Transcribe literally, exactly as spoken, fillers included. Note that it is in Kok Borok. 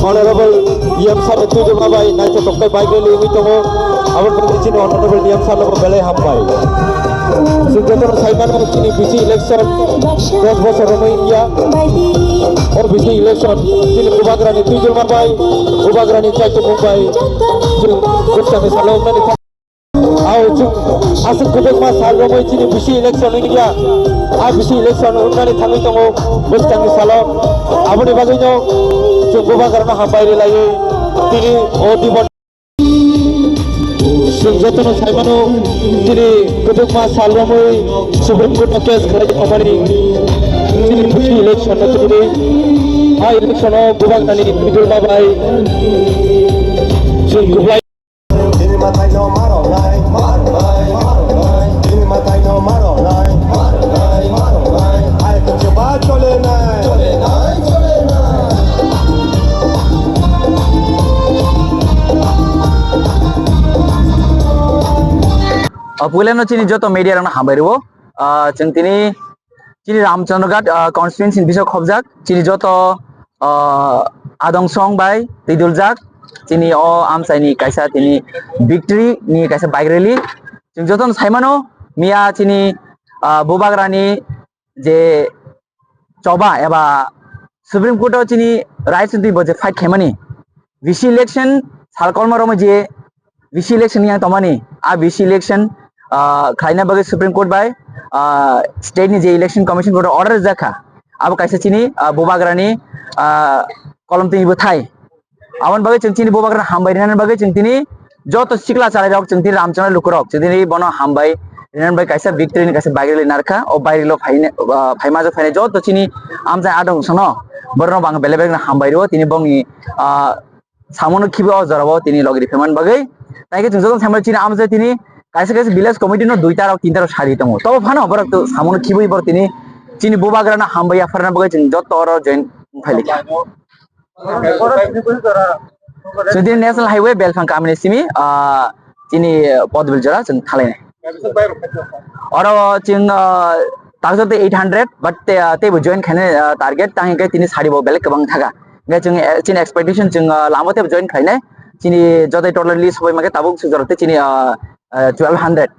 Honorable E M sir ni twijlma bai naithotok khe bike rally wngwi tongo. Aboni bagwi chini Honorable E M sir no bo belai hambai. Chwng jotono sai mano chini bisi election dos bosor romwi wngya. O bisi election chini Bubagrani twijlma bai, Bubagrani chaitumung bai chwng bwskangni salo wngnani Ao chwng aswk kwbangma sal romwi chini bisi election wngya. A bisi election wngnani thangwi tongo bwskangni salo. Aboni bagwino chwng Bubagrano hambai rwlaiwi tini o dibo chwng jotono sai mano, tini kwbangma sal romwi Supreme Court o case khlai tongmani chini bisi election no tini a election o Bubagrani twijlma bai chwng kwplai. Bini mathai no maro nai, maro nai, maro nai. Bini mathai no maro nai, maro nai, maro nai. Hai khe ba chole nai, chole nai, chole nai. Ah, puila no chini joto media rok no hambai rwo. Ah, chwng tini chini Ramchandraghat, ah, constituency ni bising khobjak, chini joto, ah, adong song bai twiduljak, chini o amchaini kaisa tini victory ni kaisa bike rally. Chwng joto no sai mano, miya chini, ah, Bubagrani je choba eba Supreme Court o chini rights ni bo je fight khaimani, bisi election sal kolma romwi je bisi election yang tongmani, a bisi election, ah, khlaina bagwi Supreme Court bai, ah, state ni je election commission court order rijak kha, abo kaisa chini, ah, Bubagrani, ah, kolom tini bwthai. Aboni bagwi chwng chini Bubagrano hambai rinani bagwi chwng tini joto sikla chalairok chwng tini Ramchandra lukurok chwng tini bono hambai rinani bagwi kaisa victory ni kaisa bike rally narwkha. O bike rally o phaina, ah, phaima jok phainai joto chini amchai adong sono borokno bo ang belai belai no hambai rwo tini bongni, ah, samono khibi o jorao tini logi riphaimani bagwi. Tei khe chwng joto saimano chini amchai tini kaisa kaisa village committee no duita rok tinta rok sadi tongo. Tobo phano borok to samono khibwi borok tini chini Bubagrano hambai yapharna bagwi chwng joto oro join wngphailikha. Chwng tini National Highway Belphang kamini simi, ah, chini Podbil jora chwng thalainai. Oro chwng, ah, takjak tei eight hundred, but te, ah, teibo join khainai, ah, target, tang hwnkhe tini sari bo belai kwbang thaka. Hwnkhe chwng, eh, chini expectation chwng, ah, lama teibo join khainai. Chini joto total list hobai mankhe tabuk sujaro tei chini, ah, ah, twelve hundred.